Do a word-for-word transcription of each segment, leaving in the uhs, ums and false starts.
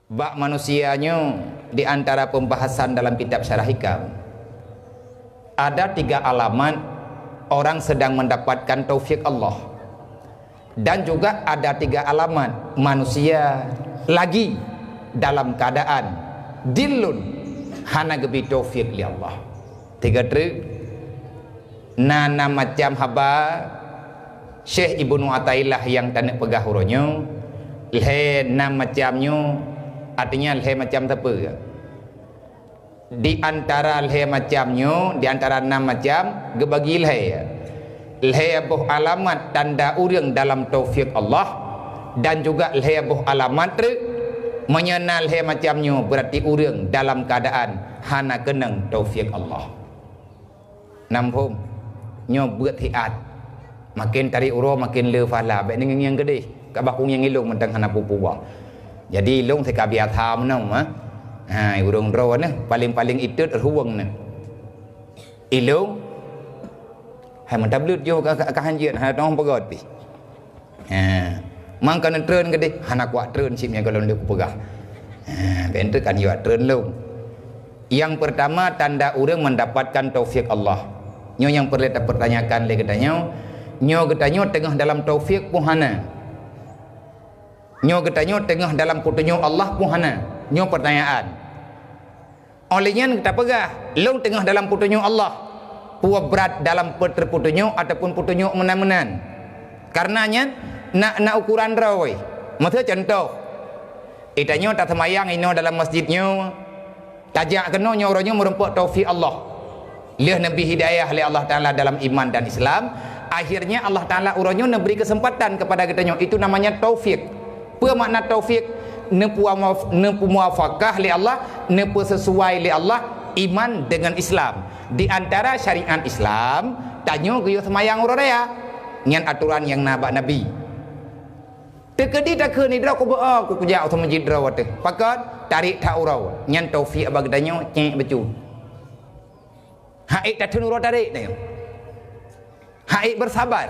Bak manusia nyoe, di antara pembahasan dalam kitab Syarah Hikam, ada tiga alamat orang sedang mendapatkan taufik Allah. Dan juga ada tiga alamat manusia lagi dalam keadaan dillun, hana geubri taufik lé Allah. Tiga treuk. Na, na macam haba Syekh Ibnu Athaillah nyang taneuk peugah uroe nyoe, lhée na macam nyoe, artinya lhée macam sapeue? Di antara lhée macam nyoe, di antara nam macam, geubagi lhée. Lhée boh alamat tanda ureuëng dalam taufik Allah, dan juga lhée boh alamat treuk. Meunyoe na lhée macam nyoe, berarti ureuëng dalam keadaan hana keunong taufik Allah. Nam phom, nyoe beuet hiat. Maken tarék uroe maken le pahala, bék neungieng-ngieng keudeh. Ka bah kungieng ilong mantong hana peue-peue. Jadi ilong sikabiasa meunoe, ha. Ha, ureuëng droe neh, paléng-paléng itot ruweueng neh. Ilong, hai meutableut jih ka, ka, ka hanjeuet, hana teuh peugöt pih. Ha, mang ka neutreun keudeh, hana kuat treun cit meunyoe goh lom lôn peugah. Ha, bék treun kan yue treun lom. Yang pertama, tanda ureuëng mendapatkan taufik Allah. Nyoe nyang peureulée tapeurtanyakan lé geutanyoe. Nyoe geutanyoe teungoh dalam taufik peue hana? Nyoe geutanyoe teungoh dalam peutunyok Allah peue hana? Nyoe pertanyaan. Óh lheueh nyan tapeugah, lôn teungoh dalam peutunyok Allah. Peue brat dalam peutunyok ataupun peutunyok meunan-meunan? Karena nyan na, na ukuran droe. Miseu contoh, geutanyoe taseumayang inoe dalam masjid nyoe, tajak keunoe nyoe uroe nyoe meurumpok taufik Allah. Lheueh neubri hidayah lé Allah Taala dalam iman dan Islam, akhirnya Allah Taala uroe nyoe neubri keuseumpatan keupada geutanyoe. Itu namanya taufik. Peue makna taufik? Neupeuwa-, neupeuwafakah lé Allah, neupeuseusuai lé Allah iman dengan Islam. Di antara syariat Islam, tanyoe geuyue seumayang uroe raya. Nyan atoran nyang na bak Nabi. Teukeudi takheun droe kubeuo, ku kujak u masjid droe teuh. Pakon? Tarék that uroe. Nyan taufik bak geutanyoe, cék bacut. Hak ék tatheun uroe tarék nyoe. Hak ék bersabar.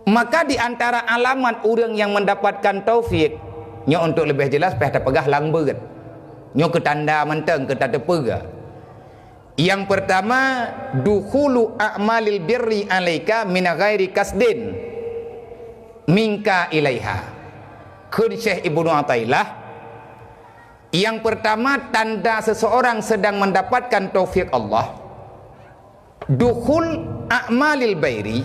Maka di antara alamat ureuëng nyang mendapatkan taufik, nyoe untuk leubeh jelas payah tapeugah lam beuet. Nyoe keu tanda mantong keu tateupeue. Yang pertama, dukhulu a'malil birri alaika min ghairi qasdin minka ilaiha. Kheun Syekh Ibnu Athaillah, yang pertama, tanda seseorang sedang mendapatkan taufik Allah, dukhul a'malil bairi,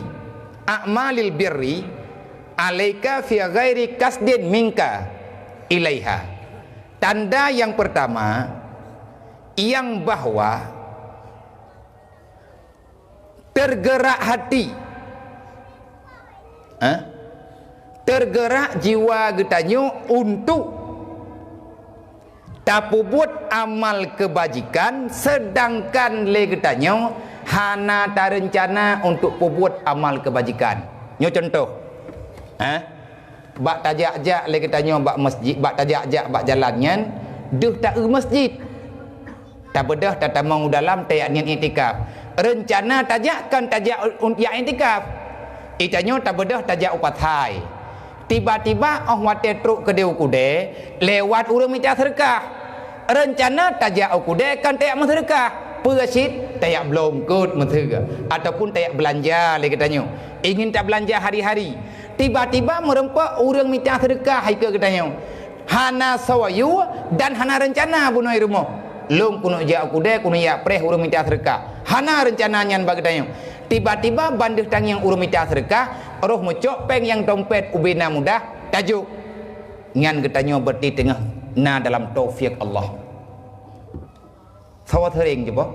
a'malil birri, alaika fi ghairi qasdin minka ilaiha. Tanda yang pertama, yang bahwa tergerak hati, ha? Tergerak jiwa geutanyoe untuk tapeubuet amal keubajikan, seudangkan lé geutanyoe hana tareuncana untuk peubuet amal keubajikan. Nyoe contoh, ha? Bak tajak-jak lé geutanyoe bak masjid, bak tajak-jak bak jalan nyan, deuh ta-eu masjid. Tabeudôh tatamong u dalam tajak niet iktikaf. Reuncana tajak kon tajak un-, jak iktikaf. Geutanyoe tabeudôh tajak u pasai. Tiba-tiba óh watée trok keudeh u keudée, lewat ureuëng mita seudeukah. Reuncana tajak u keudée kon tajak meuseudeukah. Peue cit? Tajak bloe eungkôt miseu, ataupun tajak beulanja lé geutanyoe. Ingin tabeulanja hari-hari. Tiba-tiba meurumpok ureuëng mita seudeukah hai keu geutanyoe. Hana soe yue dan hana reuncana bunoe rumoh. Lôn keuneuk jak u keudée, keuneuk jak preh ureuëng mita seudeukah. Hana reuncana nyan bak geutanyoe. Tiba-tiba ban deuh tangieng ureuëng mita seudeukah, roh meucok péng nyang dompet ubena mudah, tajok. Nyan geutanyoe berarti teungoh na dalam taufik Allah. Soe seuring cuba?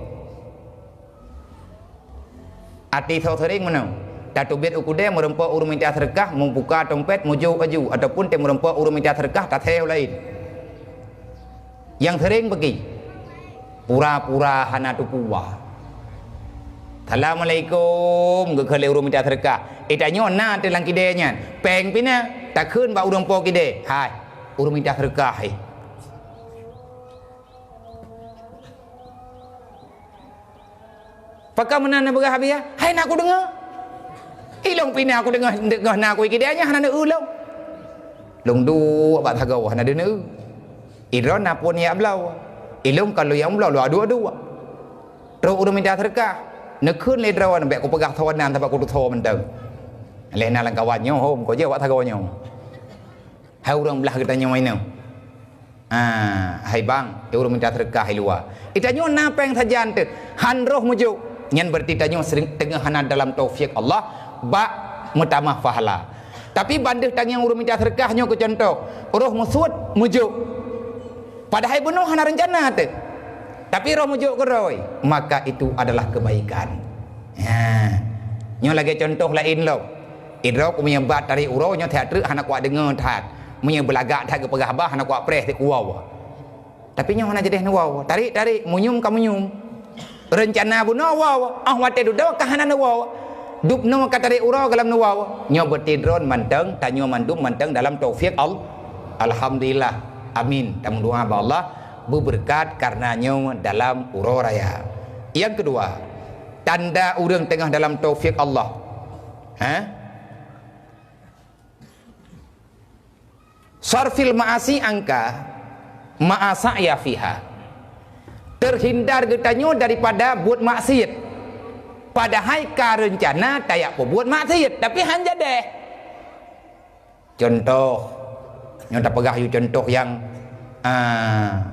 Até soe seuring meunoe. Tateubiet u keudée meurumpok ureuëng mita seudeukah, meubuka dompet, mujok laju, ataupun teumeureumpok ureuëng mita seudeukah, tasée u laén. Nyang seuring bagi. Pura-pura hana teupeue. "Assalamualaikum," geukheun lé ureuëng mita seudeukah. Geutanyoe na teuh lam keudée nyan. Péng pih na, takheun bak ureuëng po keudée. "Hai, ureuëng mita seudeukah, hai." Pakon meunan neupeugah Abiya? Hai na kudeungoe. Ilong pih na kudeungoe, deungoe na kukeudée nyan hana neueu lom. Lôn duek bak sagoe hana deuneu. Idroe na phon jak bloe. Ilôn ka lôn nyang bloe lôn aduek-aduek. Trok ureuëng mita seudeukah. Neukheun lé droe, bék kupeugah soe nan sabab kutusoe mantong. Lé na lam kawan nyoe hom ko jeuet bak sagoe nyoe. Hai ureuëng blah geutanyoe inong. Ah, hai bang, ureuëng mita seudeukah i luwa. Itanyoe na péng sajan teuh, han roh mujok. Nyan berarti tanyoe sering teungoh hana dalam taufik Allah bak meutamah pahala. Tapi ban deuh tangieng ureuëng mita seudeukah nyoe keu contoh, roh meusuet mujok. Padahai bunoe hana reuncana teuh. Tapi roh mujok keudroe, maka itu adalah kebaikan. Ha. Nyoe lagée contoh laén lom. Idroe ku meunyoe ba tarék uroe nyoe that treuk hana kuat deungoe that. Meunyoe beulagak that geupeugah bah hana kuat preh teuh kuwoe. Tapi nyoe hana jadeh neuwoe. Tarék-tarék, munyum ka munyum. Reuncana bunoe woe, óh watée dudoe ka hana neuwoe. Dubnoe ka tarék uroe gohlom neuwoe. Nyoe berarti droe mantong, tanyoe mandum mantong dalam taufik Allah. Alhamdulillah. Amin. Tameudoa bak Allah beubeureukat kareuna nyoe dalam uroe raya. Nyang keudua, tanda ureuëng teungoh dalam taufik Allah. Ha? Sarfil ma'asi anka ma'a sa'ya fiha. Terhindar geutanyoe daripada buet maksiat. Padahai ka reuncana tajak peubuet maksiat, tapi han jadeh. Contoh, nyoe tapeugah yue contoh nyang, ah,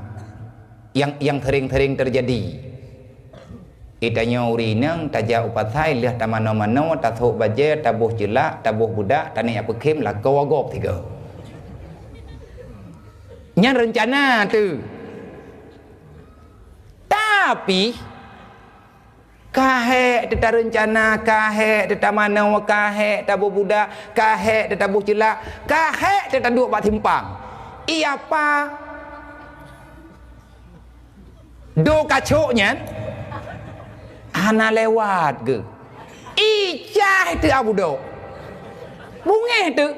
nyang, nyang sering-sering terjadi. Geutanyoe ureuëng inong tajak u pasai lheueh tamanoe-manoe, tasôk bajée, taboh ceulak, taboh budak, taneuk jak peukhém lakoe gob tiga. Nyan reuncana teuh. Tapi, ka hék teuh tareuncana, ka hék teuh tamanoe, ka hék taboh budak, ka hék teuh taboh ceulak, ka hék teuh taduek bak simpang. Iya pa? Do kacok nyan hana lewat geuh. Icah teuh abu dok. Bungéh teuh.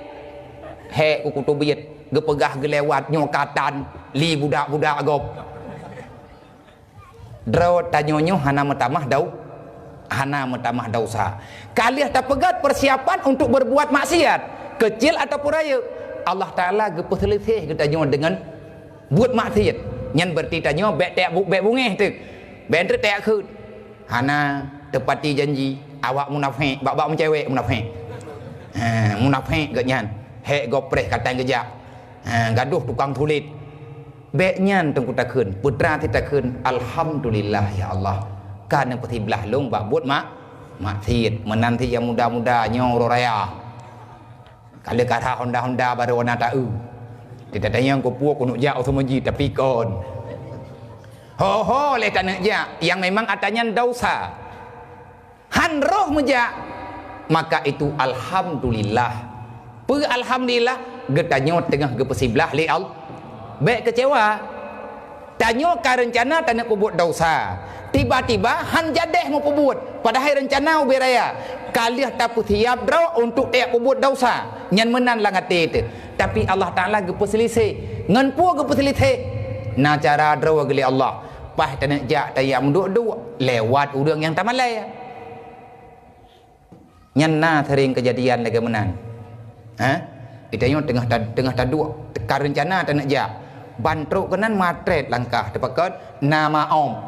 Hék ku kuteubiet geupeugah geulewat nyoe katan li budak-budak gob. Droe tanyoe nyoe hana meutamah dau-, hana meutamah dausa. Ka lheueh tapeugét persiapan untuk berbuat maksiat, kecil ataupun rayeuk. Allah Taala geupeuseuleuséh geutanyoe deungon buet maksiat. Nyan berarti tanyoe bék teuyak bu-, bék bungéh teuh. Bék treuk teuyak kheun. Hana teupati janji, awak munafék, bak-bak meucewek munafék. Ha, munafék geuh nyan. Hék gob preh katan geujak. Ha, gadoh tukang tulet. Bék nyan teungku takheun, peutra sit takheun, "Alhamdulillah ya Allah, ka neupeusiblah lôn bak buet mak-, maksiat." Meunan sit nyang muda-muda nyoe uroe raya. Ka lheueh ka rhah honda-honda barô na taeu. Teutatanyong keupeue keuneuk jak u seumeujid, tapi kon. Ho-ho lé taneuk jak, nyang memang atra nyan dausa. Han roh meujak, maka itu alhamdulillah. Peue alhamdulillah? Geutanyoe teungoh geupeusiblah lé Allah. Bék keucewa. Tanyoe ka reuncana taneuk peubuet desya. Tiba-tiba han jadéh meupeubuet, padahai reuncana ubé raya. Ka lheueh tapeusiab droe untuk tajak peubuet desya. Nyan meunan lam até teuh. Tapi Allah Taala geupeuseuleuséh. Ngon peue geupeuseuleuséh? Na cara droe geulé Allah. Paih taneuk jak tajak meuduek-duek lewat ureuëng nyang tamalée. Nyan na sering keujadian lagée meunan. Ha? Geutanyoe teungoh ta-, teungoh taduek, teuka reuncana taneuk jak. Ban trok keunan matrét langkah, teupakon na maom.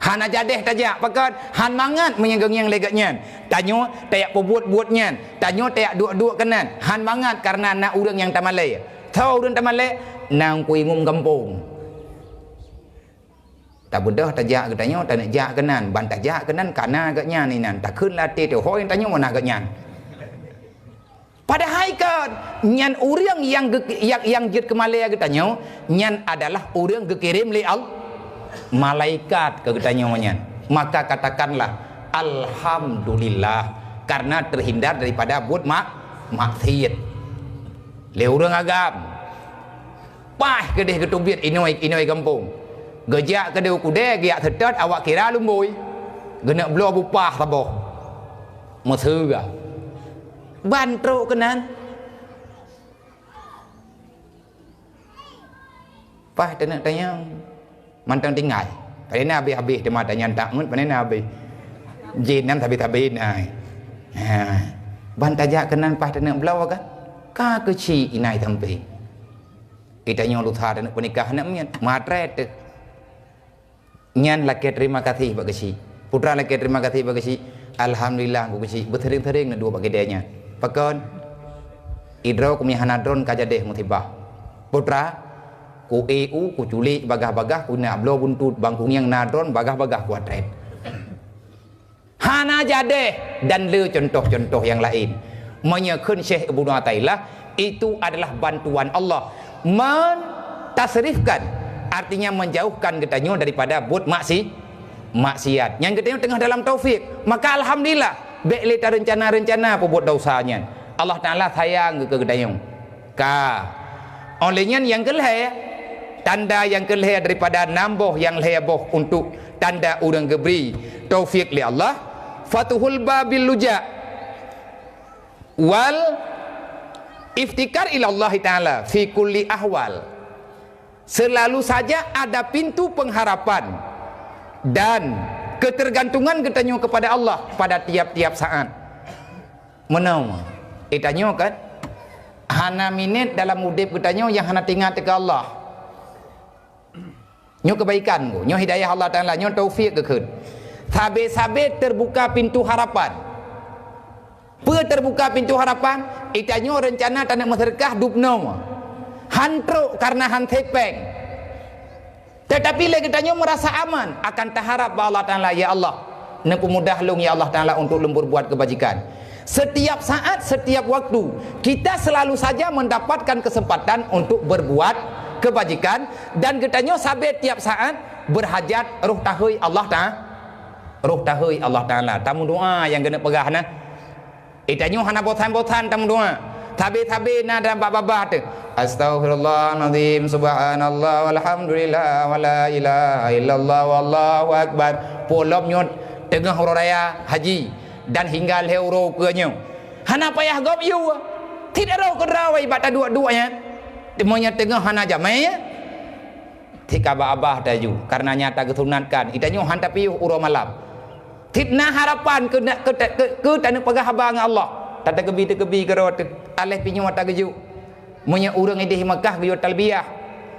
Hana jadéh tajak, pakon han mangat meunyoe geungieng lé geuh nyan. Tanyoe tajak peubuet-buet nyan, tanyoe tajak duek-duek keunan. Han mangat kareuna na ureuëng nyang tamalée. Soe ureuëng tamalée? Na Teungku Imum gampông. Tabeudôh tajak geutanyoe, taneuk jak keunan, ban tajak keunan kana geuh nyan inan, takheun lam até teuh, "Hôi, tanyoe meunan geuh nyan." Padahai kon, nyan ureuëng nyang geu-, nyang, nyang jeuet keumalée geutanyoe, nyan adalah ureuëng geukirém lé Al-, malaikat keu geutanyoe nyan. Maka katakanlah, "Alhamdulillah," karena terhindar daripada buet mak-, maksiat. Lé ureuëng agam. Paih keudeh geuteubiet inoi, inoi gampông. Geujak keudeh u keudè, geujak seutôt awak kira lumbôi. Geuneuk bloe bupah saboh. Meuseue. Ban trok keunan. Paih taneuk tanyong. Mantong tinggai. Padahai na habéh-habéh teuma tanyong tak ngut, padahai na habéh. Jén nyan sabe-sabe na. Ha. Ban tajak keunan paih taneuk bloe kan? Ka keuchik inai sampéng. Geutanyoe lusa taneuk peunikah aneuk miet, meuhat rét teuh. Nyan lakée terima kasih bak keuchik. Putra lakée terima kasih bak keuchik. Alhamdulillah, ku keuchik, beuseuring-seuring neuduek bak keude nyan. Pakon? Idroe keu meuhana droen ka jadeh musibah. Putra, ku eu, ku culik bagah-bagah, ku na bloe buntut, bang kunyang na droen bagah-bagah kuat rét. Hana jadeh, dan le contoh-contoh nyang laén. Meunyoe kheun Syekh Ibnu Athaillah, itu adalah bantuan Allah mentasrifkan, artinya menjauhkan geutanyoe daripada buet maksi-, maksiat. Nyang geutanyoe teungoh dalam taufik, maka alhamdulillah, bék lé tareuncana-reuncana peubuet desya nyan. Allah Taala sayang keu geutanyoe. Ka. Óh lheueh nyan nyang keulhée, tanda nyang keulhée daripada nam boh nyang lhée boh untuk tanda ureuëng geubri taufik lé Allah, fatuhul babil luja wal iftikar ila Allah Taala fi kulli ahwal. Selalu saja ada pintu pengharapan dan ketergantungan geutanyoe kepada Allah pada tiap-tiap saat. Meunoe, geutanyoe kan, hana minét dalam udeb geutanyoe nyang hana teuingat keu Allah. Nyoe keubaikan, nyoe hidayah Allah Taala, nyoe taufik geukheun. Sabe-sabe teubuka pintu harapan. Peue teubuka pintu harapan? Geutanyoe reuncana taneuk meuseudeukah dub noe. Han trok kareuna han sépeng. Teutapi lé geutanyoe meurasa aman akan taharab bak Allah Taala, "Ya Allah, neupeumudah lôn, ya Allah Taala, untuk lôn berbuat kebajikan." Setiap saat, setiap waktu, kita selalu saja mendapatkan kesempatan untuk berbuat kebajikan, dan geutanyoe sabe tiap saat berhajat roh tahôi Allah Ta-, roh tahôi Allah Taala. Tameudoa nyang keuneuk peugah na. Geutanyoe hana bosan-bosan tameudoa. Sabe-sabe na dalam bak babah teuh. Astaghfirullahalazim, subhanallah, walhamdulillah, wala ilaha illallah, wallahu akbar. Pulom nyoe teungoh uroe raya haji dan hingga lhée uroe keu nyoe. Hana payah gob yue. Cit roh keudroe bak taduek-duek nyan. Teuma nyan teungoh hana jamé. Cit ka bak babah taju, kareuna nyata geusunatkan. Geutanyoe han tapiôh uroe malam. Cit na harapan keu, keu, keu, keu taneuk peugah haba ngon Allah. Tateukeubie-teukeubie keudroe teuh. Aléh pinyueng tageujuk. Meunyoe ureuëng idéh Meukah geuyue talbiyah,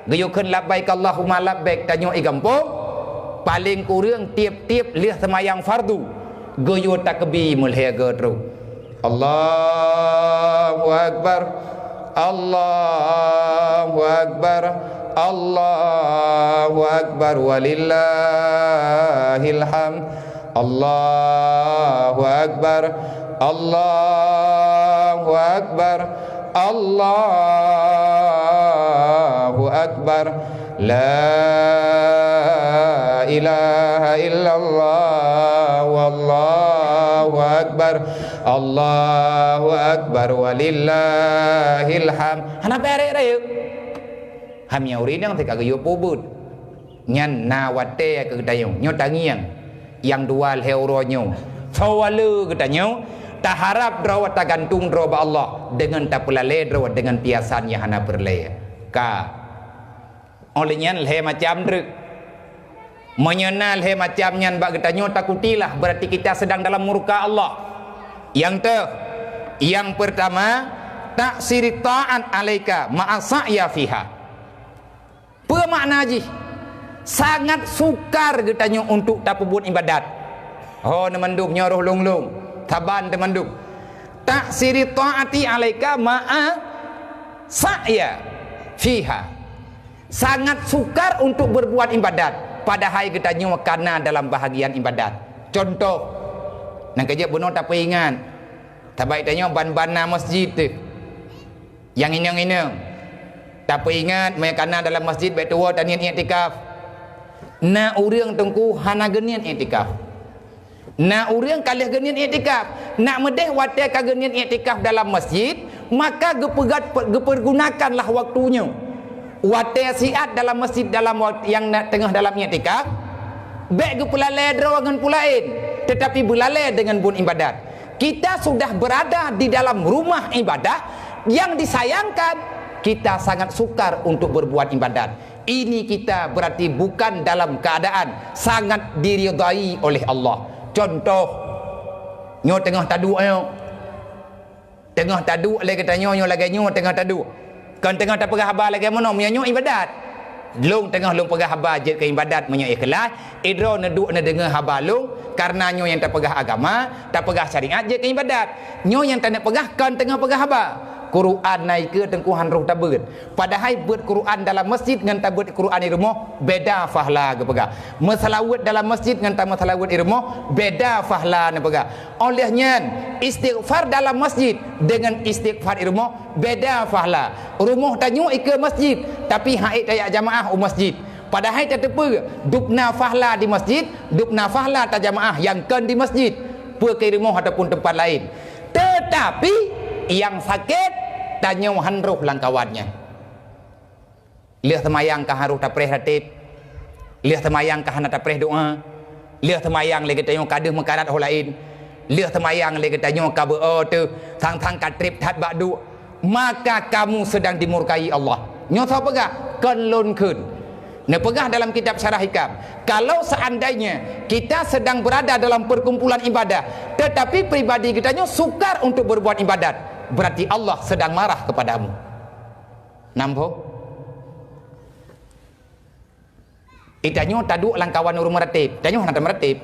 geuyue kheun labbaik Allahumma labbaik, tanyoe i gampông, paleng kureueng tieb-tieb lheueh seumayang fardu, geuyue takeubi meulhée goe trok. Allahu Akbar, Allahu Akbar, Allahu Akbar, walillahil hamd. Allahu Akbar, Allahu Akbar, Allahu Akbar. La ilaha illallah, wallahu akbar. Allahu akbar, walillahil hamd. Hana payah rayeuk-rayeuk. Hamya ureuëng nyang teuka geuyue peubuet. Nyan na watée keu geutanyoe, nyoe tangieng nyang dua lhée uroe nyoe. Soe wale geutanyoe, taharab droe, tagantung droe bak Allah deungon tapeulalée droe deungon piasan nyang hana peureulée. Ka. Óh lheueh nyan lhée macam treuk. Meunyoe na lhée macam nyan bak geutanyoe, takutilah, berarti kita sedang dalam murka Allah. Nyang teuh, nyang peurtama, taksiri taat alaika ma'a sa'ya fiha. Peue makna jih? Sangat sukar geutanyoe untuk tapeubuet iébadat. Ho, neumandum nyoe roh lôn-lôn, saban teumandum. Taksiri taati alaika ma'a sa'ya fiha. Sangat sukar untuk berbuat iébadat, padahai geutanyoe kana dalam bahagian iébadat. Contoh, nyang keujeuet bunoe tapeuingat, sabab tanyoe ban-ban na masjid teuh. Nyang inong-inong, tapeuingat meunyoe kana dalam masjid bék tuwoe taniet iktikaf. Na ureuëng teungku hana geuniet iktikaf. Na ureuëng ka lheueh geuniet iktikaf. Nak meudeh watée ka geuniet iktikaf dalam masjid, maka geupeugat-, geupeurgunakanlah waktu nyoe. Watée siat dalam masjid dalam wa-, nyang na teungoh dalam iktikaf, bék geupeulalée droe ngon peue laén, teutapi beulalée deungon buet iébadat. Kita sudah berada di dalam rumah ibadah yang disayangkan, kita sangat sukar untuk berbuat ibadat. Ini kita berarti bukan dalam keadaan sangat diridai oleh Allah. Contoh, nyoe teungoh taduek nyoe. Teungoh taduek lé geutanyoe nyoe lagée nyoe teungoh taduek. Kon teungoh tapeugah haba lagée meunoe, meunyoe nyoe ibadat. Lôn teungoh lôn peugah haba jeuet keu ibadat meunyoe ikhlaih, idroe neuduek neudeungoe haba lôn, kareuna nyoe nyang tapeugah agama, tapeugah syariat jeuet keu ibadat. Nyoe nyang taneuk peugah kon teungoh peugah haba. Quran na ikeue teungku han roh tabeuet. Padahai beuet Quran dalam masjid ngon tabeuet Quran di rumoh beda fahla geupeugah. Meuseulaweuet dalam masjid ngon tameuseulaweuet di rumoh beda fahla neupeugah. Óh lheueh nyan, istighfar dalam masjid deungon istighfar di rumoh beda fahla. Rumoh tanyoe ikeue masjid, tapi han ék tajak jamaah u masjid. Padahai tateupeue, dubna fahla di masjid, dubna fahla tajamaah nyang kon di masjid, peu keu rumoh ataupun teumpat laén. Teutapi, nyang sakét, tanyoe han roh lam kawan nyan. Lheueh seumayang ka harôh tapreh rateb. Lheueh seumayang ka hana tapreh doá. Lheueh seumayang lé geutanyoe ka deuh meukarat ho laén. Lheueh seumayang lé geutanyoe ka beu-o teuh, sang-sang ka treb that bak duek. Maka kamu sedang dimurkai Allah. Nyoe soe peugah? Kon lôn kheun. Neupeugah dalam kitab Syarah Hikam, kalau seandainya kita sedang berada dalam perkumpulan ibadah, tetapi pribadi geutanyoe sukar untuk berbuat ibadat, berarti Allah sedang marah kepadamu. Nam phom? Itanyoe taduek lam kawan ureuëng meuratéb, tanyoe hana tameuratéb.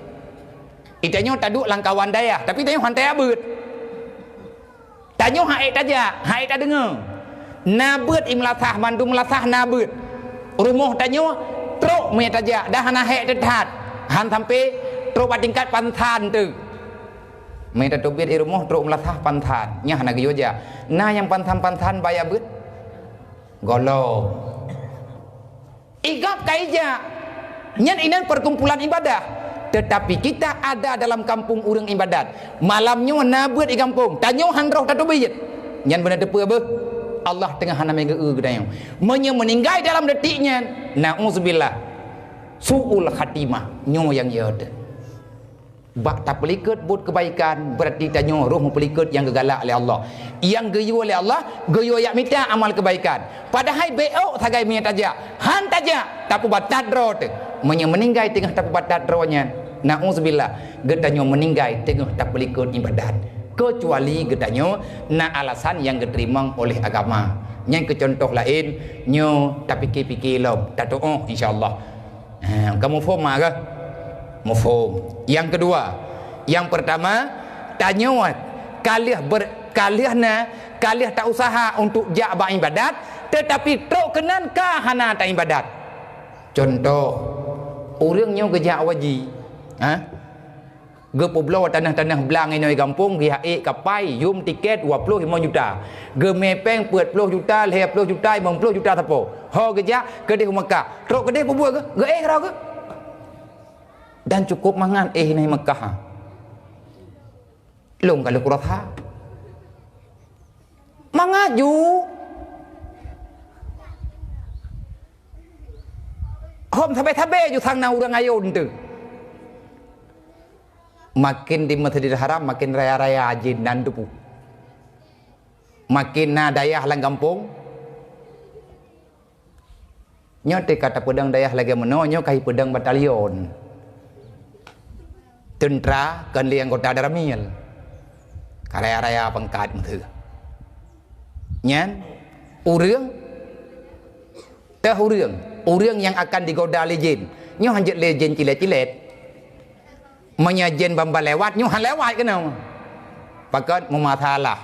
Itanyoe taduek lam kawan dayah, tapi tanyoe han tajak beuet. Tanyoe han ék tajak, han ék tadeungoe. Na beuet i meulasah, mandum meulasah na beuet. Rumoh tanyoe trok meunyo tajak, dah hana hék teuh that. Han sampai trok bak tingkat pansan teuh. Meunyo tateubiet i rumoh trok meulasah pansan, nyan hana geuyue jak. Na nyang pansan-pansan baya beuet? Gohlom. Igab ka ijak. Nyan inan perkumpulan ibadah. Tetapi kita ada dalam kampung ureuëng ibadat. Malam nyoe na beuet i gampông, tanyoe han roh tateubiet. Nyan beuna teupeue beuh? Allah teungoh hana mé geu-eu geutanyoe. Meunyoe meuninggai dalam detik nyan, nauzubillah. Su'ul khatimah, nyoe nyang jeuet. Bak tapeulikot buet keubaikan, beurati tanyoe roh meupeulikot nyang geugalak lé Allah. Nyang geuyue lé Allah, geuyue jak mita amal keubaikan. Padahai bék ôk sagai meunyo tajak, han tajak, tapeubatat droe teuh. Meunyo meuninggai teungoh tapeubatat droe nyan, nauzubillah, geutanyoe meuninggai teungoh tapeulikot ibadat. Keucuali geutanyoe na alasan nyang geuteurimong oleh agama. Nyan keu cuntoh laén, nyoe tapike-pike lom, tatuoh insya Allah. Ha, ka muphom ma kah? Muphom. Nyang keudua, nyang peurtama, tanyoe ka lheueh ber-, ka lheueh na, ka lheueh ta-usaha untuk jak bak ibadat, teutapi trok keunan ka hana ta-ibadat. Cuntoh, ureuëng nyoe geujak haji, ha? Geupeubloe tanoh-tanoh blang inoe gampông, geuhai kapai, yum tiket dua ploh limong juta. Geumé péng peuet ploh juta, lhée ploh juta, limong ploh juta sapo. Ho geujak keudeh u Makkah. Trok keudeh peubuet geuh, geuéh keudroe geuh. Dan cukup mangat éh inoe Makkah. Lôn ka lheueh kurasa. Mangat ju. Hom sabe-sabe ju sang na ureuëng ayôn teuh. Makin di Masjidil Haram, makin raya-raya jén nan teupeu. Makin na dayah lam gampông. Nyoe teuka tapeudong dayah lagée meunoe, nyoe ka ipeudong batalion. Teuntra kon lé anggota Danramil. Ka raya-raya pangkat meuteue. Nyan, ureuëng Teuh ureuëng, ureuëng nyang akan digoda lé jén, nyoe hanjeuet lé jén cilet-cilet. Meunyoe jén ban-ban lewat, nyoe han lewat keunoe. Pakon meumasalah.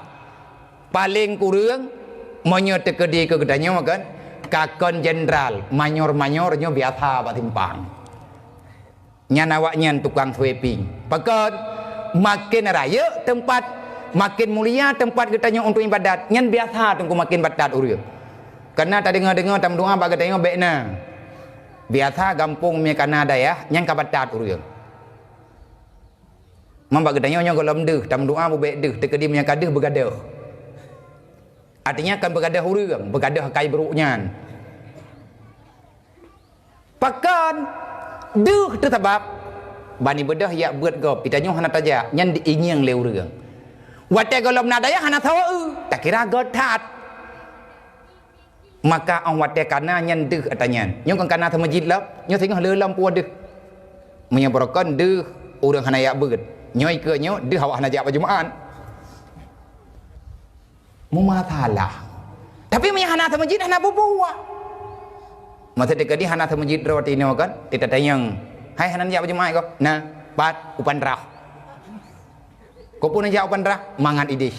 Paleng kureueng, meunyoe teukeudi keu geutanyoe kan, ka kon jenderal, mayor-mayor nyoe biasa bak simpang. Nyan awaknyan tukang sweeping. Pakon? Maken rayeuk teumpat, maken mulia teumpat geutanyoe untuk ibadat. Nyan biasa teungku maken batat ureuëng. Kareuna tadeungoe-deungoe tameudoa bak geutanyoe bék na. Biasa gampông meunyoe kana dayah, nyan ka batat ureuëng. Man bak geutanyoe nyoe gohlom deuh, tameudoa beubék deuh, teukeudi meunyoe ka deuh beugadôh. Artinya kan beugadôh ureuëng, beugadôh akai brôk nyan. Pakon? Deuh teuh sabab, bani beudôh jak beuet gob, geutanyoe hana tajak, nyan diingieng lé ureuëng. Watée gohlom na dayah hana sawa eu, takira göt that. Maka óh watée kana nyan deuh ata nyan. Nyoe kon kana seumeujid lom, nyoe singoh le lom puwoe deuh. Meunyoe beurokon deuh ureuëng hana jak beuet. Nyoe ikeue nyoe deuh awak hana jak bak Jumaat. Meumasalah. Tapi meunyo hana seumeujid, hana bubuwa. Masa teuka di hana seumeujid droe tinoe kan, kita tanyong, "Hai, hana jak bak Jumat ko?" "Na, pat, u Pantrah." "Keupeue neujak u Pantrah?" "Mangat idéh."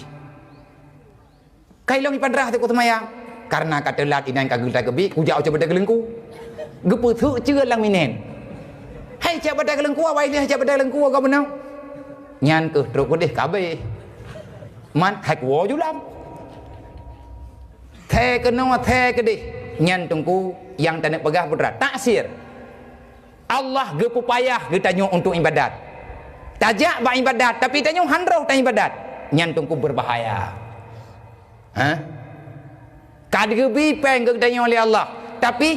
"Kai lôn i Pantrah teuk seumayang?" "Karena ka teulat inan ka geuta keubi, kujak u Cibadar Geulengku." Geupeuseuk ceue lam minen. "Hai, Cibadar Geulengku, awai lé Cibadar Geulengku, agam meunoe." Nyan keuh trok keudeh ka abéh. Man hai kuwoe julam. Thee keunoe, thee keudeh. Nyan teungku nyang taneuk peugah putra. Taksir. Allah geupeupayah geutanyoe untuk ibadat. Tajak bak ibadat, tapi tanyoe han roh taibadat. Nyan teungku beubahaya. Ha? Ka geubri péng keu geutanyoe lé Allah, tapi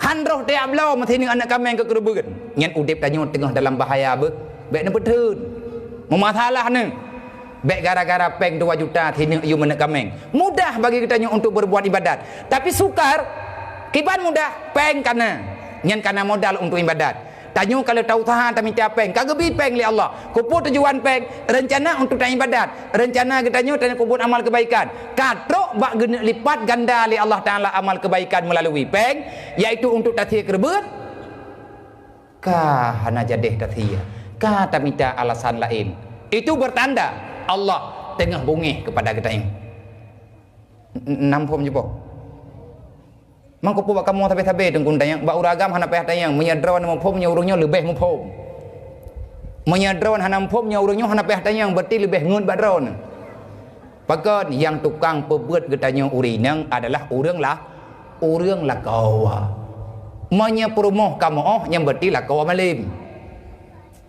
han roh tajak bloe meusineuk aneuk kaméng keu keureubeuen. Nyan udeb tanyoe teungoh dalam bahaya beuh. Bék neupeutheun. Meumasalah neuh. Bék gara-gara péng dua juta sineuk yue meuneuk kaméng. Mudah bagi geutanyoe untuk berbuat ibadat. Tapi sukar, kiban mudah, péng kana. Nyan kana modal untuk ibadat. Tanyoe ka lheueh tausaha tamita péng, ka geubri péng lé Allah. Keupeue tujuan péng? Reuncana untuk taibadat. Reuncana geutanyoe tanyoe peubuet amal keubaikan. Ka trok bak geuneuk lipat ganda lé Allah Taala amal keubaikan meulalu péng, yaitu untuk tasie keureubeuen. Ka hana jadeh tasie, ka tamita alasan laén. Itu bertanda Allah teungoh bungéh keupada geutanyoe. N-, n-, nam phom jipoh. Mangko peue bak kamoe sabe-sabe teungku tanyong, bak ureueng agam hana payah tanyong, meunyoe droeneuh muphom, nyoe ureueng nyoe leubeh muphom. Meunyoe droeneuh hana muphom, nyoe ureueng nyoe hana payah tanyong, berarti leubeh ngeut bak droeneuh. Pakon nyang tukang peubuet geutanyoe ureueng inong adalah ureueng la-, ureueng lakoe. Meunyoe peurumoh ka meu'oh, nyan berarti lakoe malem.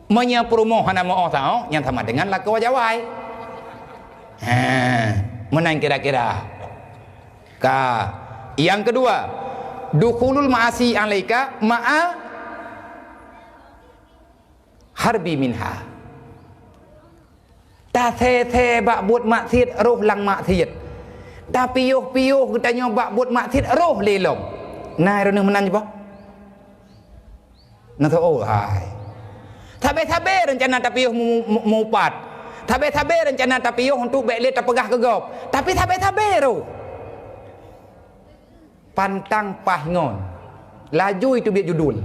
Meunyoe peurumoh hana meu'oh saôh, nyan sama dengan lakoe jawai. Ha, meunan kira-kira. Ka. Yang kedua, dukhulul ma'asi alaika ma'a harbi minha. Tasé-sé bak buet maksiet roh lam maksiet. Tapiôh-piôh geutanyoe bak buet maksiet roh lé lom. Na droeneuh meunan jipoh? Na tho, oh hai. Sabe-sabe reuncana tapiôh mu-, mu-, mupat. Sabe-sabe reuncana tapiôh untuk bék lé tapeugah keu gob. Tapi sabe-sabe roh. Pantang paih ngon. Laju itu biet judul.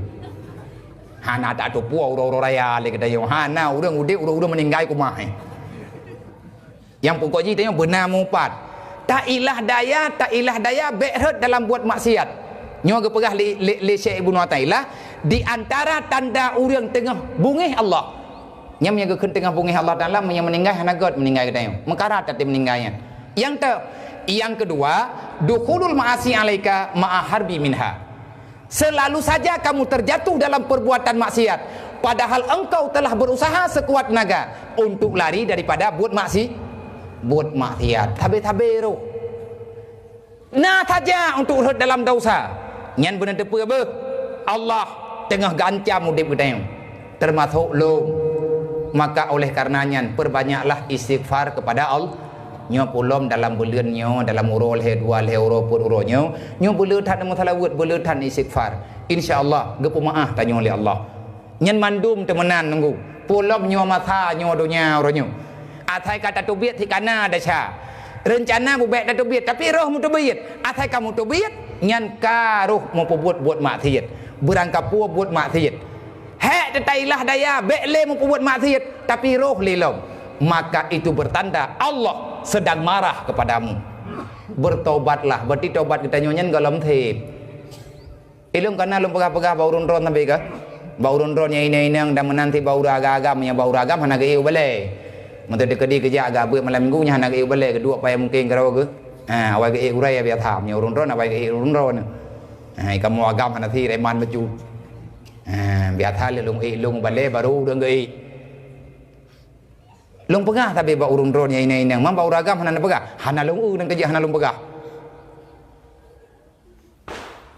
Hana tateupeue uroe-uroe raya lé geutanyoe. Hana ureueng udeb, ureueng-ureueng meuninggai kumah, eh. Nyang pokok jih tanyoe beuna mupat. Tailah daya, tailah daya bék rhot dalam buet maksiat. Nyoe geupeugah lé, lé, lé Syekh Ibnu Athaillah, di antara tanda ureueng teungoh bungéh Allah. Nyan meunyoe geukheun teungoh bungéh Allah Taala, meunyoe meuninggai hana göt meuninggai geutanyoe. Meukarat até meuninggai nyan. Nyang te-, nyang keudua, dukhulul ma'asi alaika ma'a harbi minha. Selalu saja kamu terjatuh dalam perbuatan maksiat, padahal engkau telah berusaha sekuat tenaga untuk lari daripada buet maksi-, buet maksiat. Sabe-sabe roh. Na saja untuk rhot dalam desya. Nyan beuneuteupeu beuh, Allah teungoh geuancam udeb geutanyoe, teumasok lom. Maka oleh karena nyan, perbanyaklah istighfar kepada Allah. Nyoe pulom dalam buleuen nyoe, dalam uroe lhèe dua, lhèe uroe, peuet uroe nyoe, nyoe beuleu that meusalaweuet, beuleu that istighfar. Insya Allah, geupeumaáh tanyoe lé Allah. Nyan mandum teumeunan nunggu. Pulom nyoe masa nyoe donya uroe nyoe. Asai ka tateubiet sikana desya. Reuncana bubek tateubiet, tapi roh meuteubiet. Asai ka meuteubiet, nyan ka roh meupeubuet buet maksiet. Beurangkapeue buet maksiet. Hék teutailah daya, bék lé meupeubuet maksiet, tapi roh lé lom. Maka itu bertanda Allah sedang marah kepadamu. Bertobatlah, berarti tobat geutanyoe nyan gohlom sép. Ilôn kana lôn peugah-peugah bak ureueng droen sabe ka. Bak ureueng droen nyang inong-inong dan meunanti bak ureueng agam-agam, nyang bak ureueng agam hana geuék u balée. Meunteuk teukeudi keujak agak beuet malam minggu nyan hana geuék u balée, geuduek payah mungken keudroe geuh. Ha, awai geuék uroe biasa, meunyoe ureueng droen awai geuék ureueng droen. Ha, kamoe agam hana si reman bacut. Ha, biasa lé lôn ék lôn u balée baru ureueng geuék. Lôn peugah sabe bak ureueng droen nyang inong-inong, man bak ureueng agam hana neupeugah, hana lôn eu dan keujak hana lôn peugah.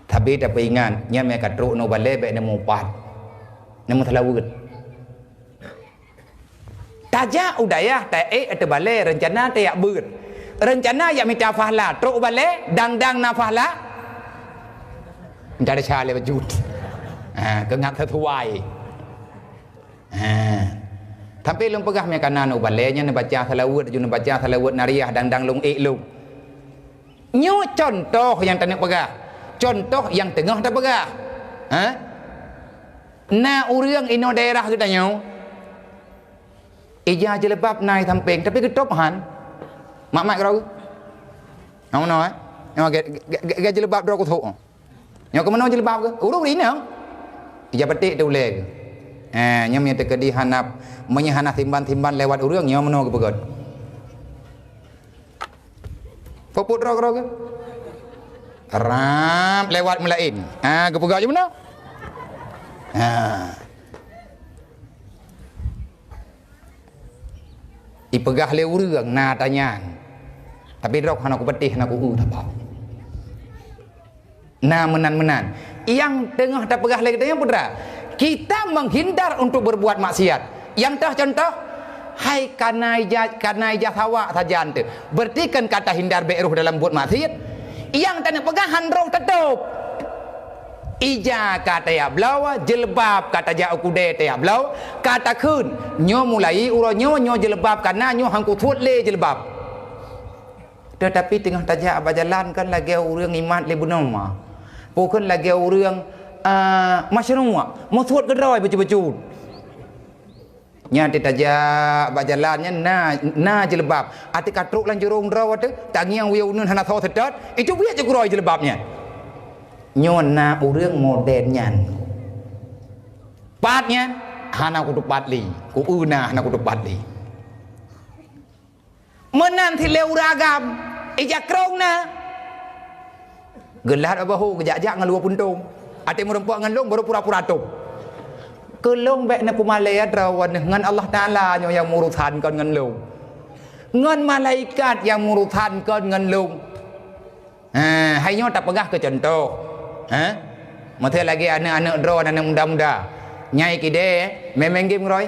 Tapi tapeuingat, nyan meunyo ka trok nyoe balée bék neumupat. Neumeusalaweuet. Tajak u dayah taék ateueh balée reuncana tajak beuet. Reuncana jak mita fahla, trok u balée dang-dang na fahla. Entar sya lé bacut. Ha, keu ngat seusuai. Ha. Sampai lôn peugah meunyo kana aneuk balè nyan neubaca salaweuet, laju neubaca salaweuet nariyah, dang-dang lôn ék lôn. Nyoe cuntoh nyang taneuk peugah. Cuntoh nyang teungoh tapeugah. Ha? Na ureuëng inoe daerah geutanyoe, ija jilbab na i sampéng, tapi geutôb han. Mak-mak keudroe. Nyoe meunoe, eh? Nyoe ga-, ga-, ga-, ga jilbab droe kuthok. Nyoe keumeunyoe jilbab keuh? Ureuëng inong. Ija batik teuh ulée keuh. Eh, nyoe meunyoe teukeudi hana, meunyoe hana simban-simban lewat ureuëng, nyoe meunoe geupeugöt. Peupuet droe-droe keuh? Rab lewat meulaén. Ha, geupeugah jih meunoe. Ha. Ipeugah lé ureuëng na ata nyan. Tapi droe hana kupatéh, hana ku-eu taba. Na meunan-meunan. Nyang teungoh tapeugah lé geutanyoe peue teuma? Kita menghindar untuk berbuat maksiat. Nyang teuh contoh, hai kana ija, kana ija sawak sajan teuh. Berarti kan ka tahindar bék rôh dalam buet maksiat. Nyang taneuk peugah han rôh tatôb. Ija ka tajak bloe, jilbab ka tajak u keudè tajak bloe, ka takheun, nyoe mulai uroe nyoe, nyoe jilbab ka na, nyoe han kusuet lé jilbab. Teutapi teungoh tajak bak jalan kan lagée ureuëng imat lé bunoe ma. Peue kheun lagée ureuëng, a, masyruwa, meusuet keudroe bacut-bacut. Nyan teuh tajak bak jalan nyan na, na jilbab. Até ka trok lam jurông droe teuh, tangieng wiyeu uneuen hana soe seutôt, iteubiet jih keudroe jilbab nyan. Nyoe na ureuëng model nyan. Pat nyan, hana kuteupat lé. Ku-eu na, hana kuteupat lé. Meunan cit lé ureuëng agam, ija krông na. Geulat bak bahu, geujak-jak ngon luwa puntông. Até meurumpok ngon lôn, baru pura-pura tôb. Keu lôn bék neupeumalée droe nyoe ngon Allah Taala nyoe nyang meurusan kon ngon lôn. Ngon malaikat nyang meurusan kon ngon lôn. Ha, hai nyoe tapeugah keu cuntoh. Ha? Meusé lagée aneuëk-aneuëk droe, aneuëk muda-muda. Nyai kidée, meumaén game ngon droe.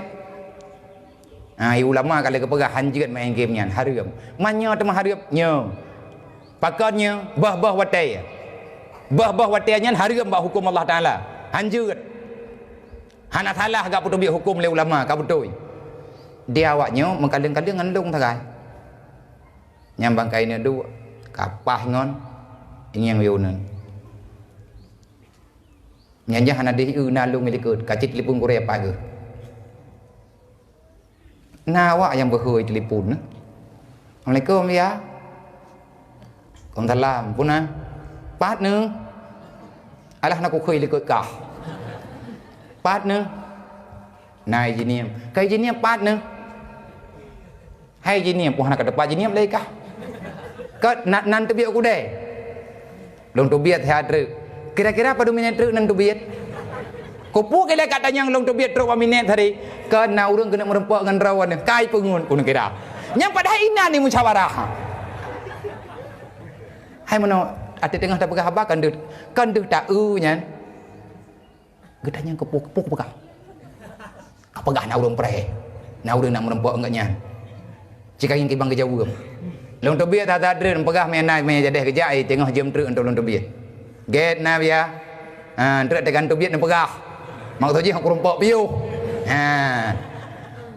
Ha, i ulama ka lheueh geupeugah han jeuet maén game nyan, hareuem. Man nyoe teuma hareuem, nyoe. Pakon nyoe, boh-boh watée. Boh-boh watée nyan hareuem bak huköm Allah Taala. Han jeuet. Hana salah gak peuteubiet huköm lé ulama, ka beutôi. Di awak nyoe meukaleng-kaleng ngon lôn sagai. Nyang bangkai neuduek, ka paih ngon ingieng wiyeu uneuen. Nyan jah hana deuh na lôn i likot, ka cit telepon gurée pat geuh. Na awak nyang beuhôi telepon nyoe. Assalamualaikum, ya. Waalaikumsalam. Puna? Pat nyoe? Alah na kukhui likot kah. Pat nyoe? Na ijiniep. Ka ijiniep pat nyoe? Hai jiniep, wah na ka teupah jiniep lé kah. Ka na, nan teubiet u keudè. Lôn teubiet siat treuk. Kira-kira padum minét treuk nan teubiet? Kupeue kira ka tanyong lôn teubiet trok bak minét tadi. Ka na ureuëng keuneuk meurumpok ngon droe nyoe. Kai peungeut keuneuk kira. Nyang padahai inan ni musyawarah. Hai meunoe, até teungoh tapeugah haba kan deuh, kan deuh ta-eu nyan. Geutanyong keupeue, keupeue kupeugah. Kapeugah na ureuëng preh. Na ureuëng nak meurumpok ngon nyan. Cit ka nyang kibang geujaweueb. Lôn teubiet that-that treuk peugah meunan meunan jadeh geujak, eh, teungoh jeuem treuk untuk lôn teubiet. Gét na biya. Ha, treuk teuk ka teubiet neupeugah. Maksud jih meurumpok piôh. Ha.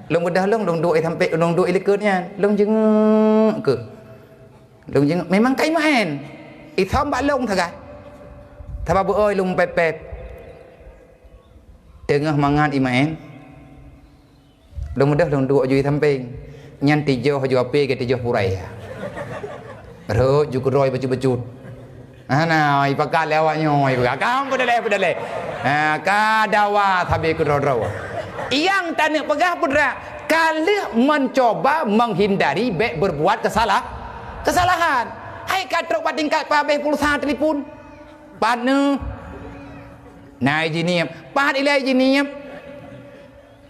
Lôn beudôh lôn, lôn duek sampai lôn duek i likot nyan. Lôn jeungeuk keuh. Lôn jeuet memang ka imaén. Isom bak lôn sagai. Sabab beu-oi lôn pép-pép. Teungoh mangat imaén. Lôn beudôh lôn duek ju i sampéng. Nyan tijoh ju api ke tijoh purai. Rhot ju keudroe bacut-bacut. Hana, ipakat lé awak nyoe, ipakat. Kam peudalai, peudalai. Ha, ka dawa sabe keudroe-droe. Nyang taneuk peugah peue teuma, ka lheueh mencoba menghindari bék berbuat kesalah, kesalahan. Hai ka trok bak tingkat pabéh pulsa telepon. Pat nyoe? Na ijiniep. Pat ilée ijiniep?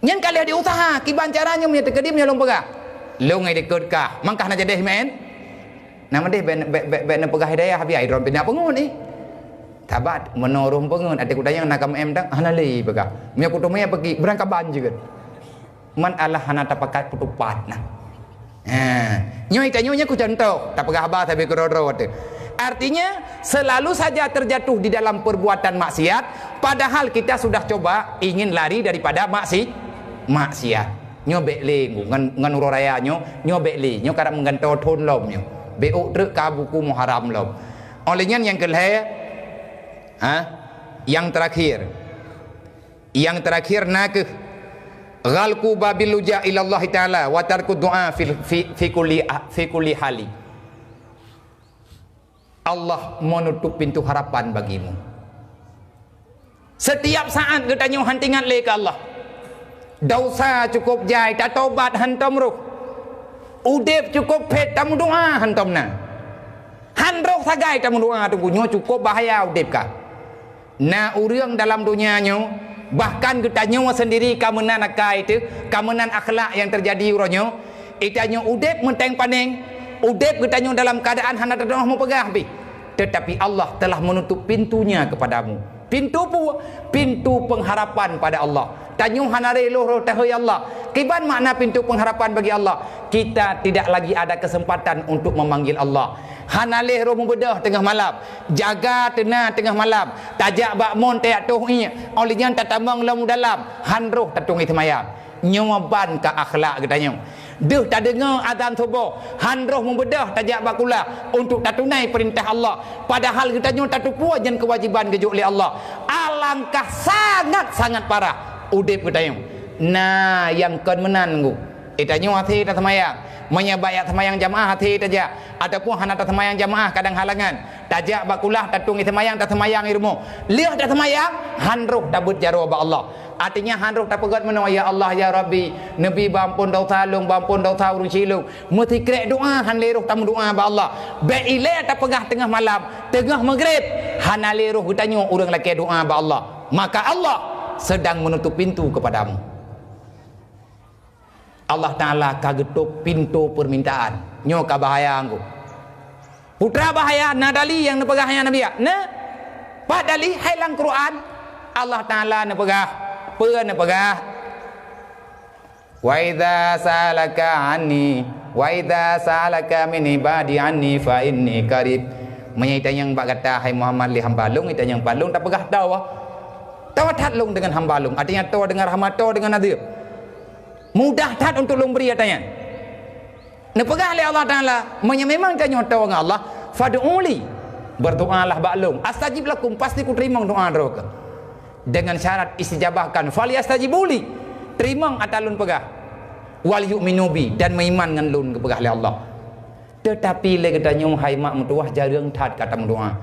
Nyan ka lheueh diusaha, kiban cara nyoe meunyoe teukeudi meunyoe lôn peugah. Lôn ngai dikeue kah, mangkah na jadeh meu'en. Na meudeh bék, bék, bék, bék neupeugah hidayah, biaya droe pih na peungeut ni. Sabat, meunoe ureuëng peungeut, até kutanyong na ka meu'en dang, hana lé peugah. Meunyoe kuteumé peuki, beurangkaban jeuet. Man Allah hana tapakat kutupat na. Ha, nyoe tanyoe nyoe ku contoh, tapeugah haba sabe keudroe-droe teuh. Artinya, selalu saja terjatuh di dalam perbuatan maksiat, padahal kita sudah coba ingin lari daripada maksi-, maksiat. Nyoe bék lé ngon, ngon uroe raya nyoe, nyoe bék lé. Nyoe karab meugantoe thon lom nyoe. Bék ôk treuk ka buku Muharram lom. Óh lheueh nyan nyang keu lhée, ha? Nyang terakhir. Nyang terakhir na kheueh ghalqu babil luja ilallahi ta'ala wa tarku du'a fil, fi, fi kulli, fi kulli hali. Allah menutup pintu harapan bagimu. Setiap saat geutanyoe han teuingat lé keu Allah. Desya cukôp jai, tatobat hantom roh. Udeb cukôp phét, tameudoá hantom na. Han roh sagai tameudoá, teungku, nyoe cukôp bahaya udeb ka. Na ureuëng dalam donya nyoe, bahkan geutanyoe seundiri ka meunan akai teuh, ka meunan akhlak nyang teujadi uroe nyoe, geutanyoe udeb meuténg paneng, udeb geutanyoe dalam keuadaan hana teudoh meupeugah pih. Tetapi Allah telah menutup pintunya kepadamu. Pintu peue? Pintu pengharapan pada Allah. Tanyoe hana lé roh tahôi Allah. Kiban makna pintu pengharapan bagi Allah? Kita tidak lagi ada kesempatan untuk memanggil Allah. Hana lé roh meubeudôh teungoh malam. Jaga teuna teungoh malam. Tajak bak mon tajak toh ié. Óh lheueh nyan tatamong lom u dalam. Han roh tatueng seumayang. Nyoe ban ka akhlak geutanyoe. Deuh tadeungoe azan suboh, han roh meubeudôh tajak bak kulah untuk tatunai peurintah Allah. Padahal geutanyoe tatupue nyan keuwajéban geujok lé Allah. Alangkah sangat-sangat parah udeb geutanyoe. Na nyang kon meunan ngu. Geutanyoe hase taseumayang. Meunyoe bak jak seumayang jamaah hase tajak, ataupun hana taseumayang jamaah kadang halangan. Tajak bak kulah tatueng seumayang, taseumayang i rumoh. Lheueh taseumayang, han roh tabeuet jaroe bak Allah. Artinya han roh tapeugét meunoe, "Ya Allah, ya Rabbi, neubi beuampôn desya lôn, beuampôn desya ureuëng syik lôn." Meusikrek doá han lé roh tameudoá bak Allah. Bék ilée tapeugah teungoh malam, teungoh meugreb, hana lé roh geutanyoe ureuëng lakée doá bak Allah. Maka Allah sedang menutup pintu kepadamu. Allah Taala ka geutôp pintoe peurmintaan. Nyoe ka bahaya ngon. Putra bahaya, na dali nyang neupeugah nyan Nabi? Na. Pat dali hai lam Quran. Allah Taala neupeugah, peue neupeugah? "Wa idza sa'alaka 'anni, wa idza sa'alaka min ibadi 'anni fa inni qarib." Meunyoe itanyong bak gata hai Muhammad lé hamba lôn, itanyong bak lôn, tapeugah toh. Toh that lôn deungon hamba lôn. Artinya toh deungon rahmat, toh deungon azeub. Mudah that untuk lôn bri ata nyan. Neupeugah lé Allah Taala, meunyoe memang tanyoe toh ngon Allah, "Fad'uli, berdoalah bak lôn, astajib lakum, pasti kuteurimong doa droe keuh." Dengan syarat istijabah kan, "Falyastajibu li," teurimong ata lôn peugah, "wal yu'minu bi," dan meuiman ngon lôn, geupeugah lé Allah. Teutapi lé geutanyoe hai mak meutuwah jareueng that ka tameudoá.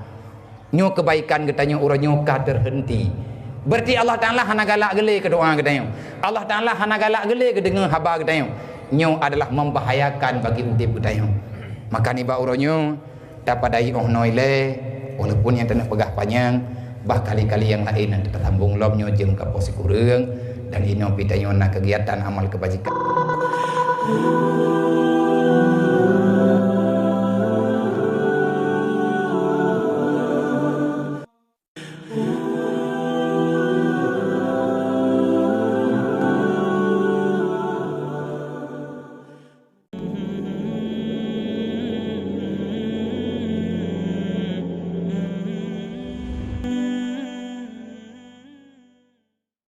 Nyoe keubaikan geutanyoe uroe nyoe ka teuhenti. Berarti Allah Taala hana galak geulé keu doá geutanyoe. Allah Taala hana galak geulé geudeungoe haba geutanyoe. Nyoe adalah membahayakan bagi udeb geutanyoe. Maka nibak uroe nyoe, tapadai óh noe ilée, walaupun nyang taneuk peugah panyang, bah kali-kali nyang laén tatasambong lom nyoe jeuem ka poh sikureueng, dan inoe pih tanyoe na keugiatan amal keubajikan.